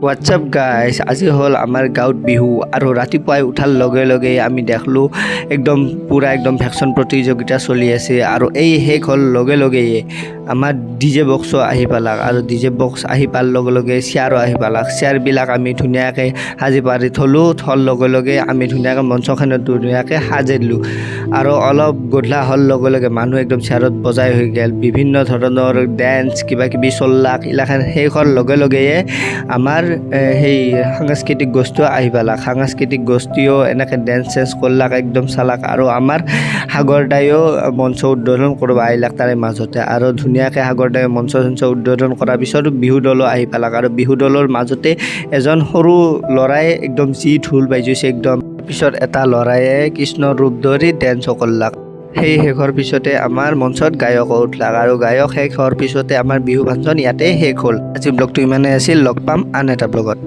WhatsApp গাইছ, আজি হ'ল আমাৰ গাঁৱত বিহু আৰু ৰাতিপুৱাই উঠাৰ লগে লগে আমি দেখলোঁ একদম পূৰা একদম ভেকচন প্ৰতিযোগিতা চলি আছে। আৰু এই শেষ হোৱাৰ লগে লগেই আমাৰ ডিজে বক্সো আহি পালাক আৰু ডিজে বক্স আহি পোৱাৰ লগে লগে চেয়াৰো আহি পালাক। চেয়াৰবিলাক আমি ধুনীয়াকৈ সাজি পাৰি থ'লোঁ। থোৱাৰ লগে লগে আমি ধুনীয়াকৈ মঞ্চখনত ধুনীয়াকৈ সাজি দিলোঁ আৰু অলপ গধূলা হোৱাৰ লগে লগে মানুহ একদম চেয়াৰত বজাই হৈ গ'ল। বিভিন্ন ধৰণৰ ডেন্স কিবা কিবি চললাক। এইগিলাখান শেষ হোৱাৰ লগে লগেয়ে আমাৰ সেই সাংস্কৃতিক গোষ্ঠীও আহি পালাক। সাংস্কৃতিক গোষ্ঠীও এনেকৈ ডেন্স চেন্স কৰলাক, একদম চালাক। আৰু আমাৰ সাগৰ দায়ো মঞ্চ উদ্বোধন কৰিব আহিলাক তাৰে মাজতে। আৰু ধুনীয়াকৈ সাগৰ দায়ে মঞ্চ চঞ্চ উদ্বোধন কৰাৰ পিছত বিহু দলো আহি পালাক। আৰু বিহু দলৰ মাজতে এজন সৰু ল'ৰাই একদম যি ঢোল বাজিছে একদম। পিছত এটা ল'ৰায়ে কৃষ্ণৰ ৰূপ ধৰি ডেন্সো কৰলাক। সেই শেষৰ পিছতে আমাৰ মঞ্চত গায়কো উঠলাক আৰু গায়ক শেষ হোৱাৰ পিছতে আমাৰ বিহু ফাংচন ইয়াতে শেষ হ'ল। আজি ব্লগটো ইমানেই আছিল। লগ পাম আন এটা ব্লগত।